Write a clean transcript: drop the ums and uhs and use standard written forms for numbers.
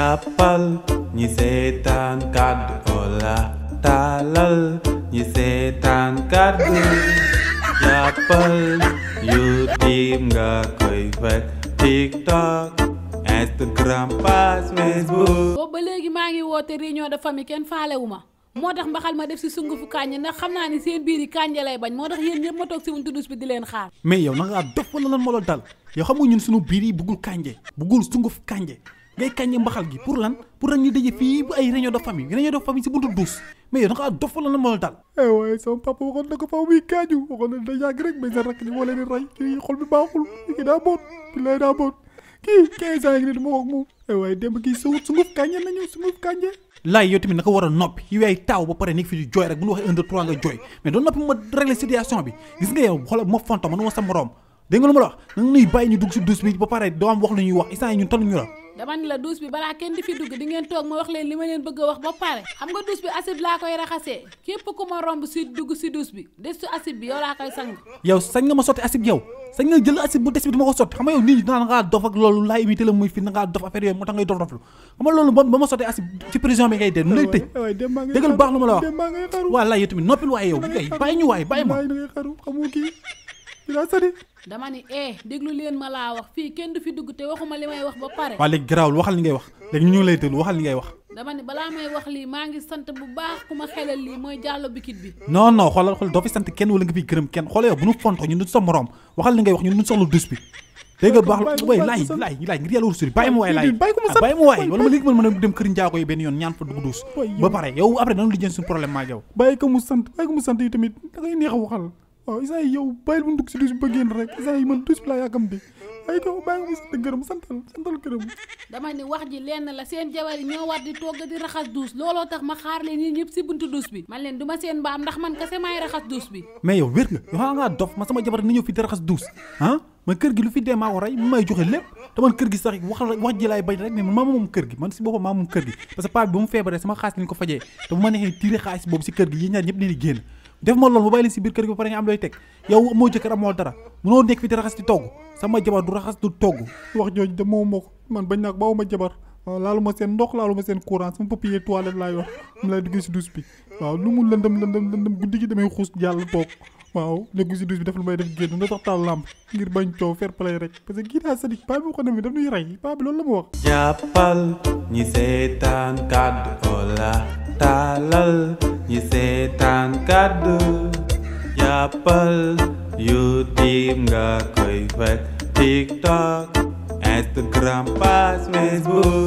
jàppal ñi seetaan kàddu Ola taalal ñi seetaan kàddu jàppal YouTube nga koy fekk TikTok Instagram page Facebook. boobu ba léegi maa ngi woote réunion de famille kenn faalewu ma moo tax mbaxal ma def si sungufu kànja ndax xam naa ni seen biir yi kànja lay bañ moo tax yéen ñëpp ma toog si buntu dus bi di leen xaar. mais yow na ngaa dof wala lan moo la dal yow xam nga ñun suñu biir yi bëggul kànje bëggul sunguf kànje ngay kànje mbaxal gi pour lan ñu daje fii bu ay réunion de famille si buntu dus mais yow na ngaa dof wala lan moo la dal. waaye sama papa waxoon na ko faaw muy kaaju waxoon na da yàgg rek mais sa rakk ni moo leen di rey kii xol bi baaxul kii daa boot bilaay daa boot kii 15 ans yi ne dama wax moom waaye démb kii sunguf kànje nañu sunguf kànje laay yow tamit naka war a noppi yow yaay taaw ba pare nekk fi di jooy rek bu ñu waxee 1 2 3 nga jooy mais doon noppi ma régler situation bi gis nga yow xoolal ma fonto ma nu ma sa morom dégg nga lu ma la wax na nga nuy bàyyi ñu dugg si douche bi ba pare doo am wax lu ñuy wax instant yi ñun taluñu la dama ni la douche bi balaa kenn di fi dugg di ngeen toog ma wax leen li ma leen bëgg a wax ba pare xam nga douche bi acide laa koy raxasee képp ku ma romb si dugg si douche bi des su acide bi yow laa koy sang yow sañ nga ma sotti acide yow sañ nga jël acide bu des bi dama ko sotti xam nga yow nit ñi dinaa ngaa dof ak loolu laa imité la muy fi na ngaa dof affaire yooyu moo tax ngay dof doflu xam nga loolu ba ma sottee acide ci prison bi ngay dee nu lay tëj déggal baax lu ma la wax waa laay yow tamit noppil waaye yow ngay bàyyi ñu waaye bàyyi ma dama ni déglu leen ma laa wax fii kenn du fi dugg te waxuma li may wax ba pare waa léegi garaawul waxal li ngay wax léegi ñu ngi lay déglu waxal li ngay wax dama ni balaa may wax lii maa ngi sant bu baax ku ma xelal lii mooy jàllo bikit bi non xoolal doo fi sant kenn wala nga fi gërëm kenn xoolal yow bu ñu fonto ñun du sa morom waxal li ngay wax ñun duñ soxla dus bi dégg nga baax way laay ngir yàlla wurusuri bàyyi ma waay laay bàyyi ma waay wala ma léegi mën a dem kër njaago yi benn yoon ñaan fa dugg dus ba pare yow après dana lijjeen suñu problème maa yow bàyyi ko mu sant yi tamit da ngay neex a waxal waaw isa yi yow bàyyil bu dugg si dus bi ba génn rek isa yi man dus bi laa yàggam bi ay ko bàyyi mu sant gërëm santal gërëm dama ni wax ji lenn la seen jabar yi ñoo war di togg di raxas duus looloo tax ma xaar leen ñi ñëpp si buntu duus bi man leen du ma seen mbaam ndax man kese maay raxas duus bi mais yow wér nga yow xanaa ngaa dof ma sama jabar ni ñëw fi di raxas duus man kër gi lu fi dee maa ko rey mu may joxe lépp te man kër gi sax wax ji laay bañ rek mais man maa moom kër gi man si boppam maa moom kër gi parce que paa bi ba mu feebaree sama xaalis lañ ko fajee te bu ma neexee tiré xaalis boobu si kër gi yéen ñaar ñëpp leen di génn def ma loolu ba bàyyi leen si biir kër gi ba pare nga am looy teg yow moo jëkkër amoo dara munoo nekk fi di raxas di togg sama jabar du raxas du togg wax jooju de moo ko man bañ naak bawuma jabar waaw laalu ma seen ndox laalu ma seen courant sama papier toilette laay wax mu lay duggee si douche bi waaw lu mu lëndëm guddi gi damay xuus jàll toog waaw nekku si douche bi def lu may def génn na tax taal lamp ngir bañ coow fair play rek parce que kii daa sadik paa bi ko ne mi daf ñuy rey paa bi loolu la ma wax jàppal ñi seetaan kàddu Ola taalal ñi seetaan kàddu jàppal YouTube nga koy fekk TikTok Instagram page Facebook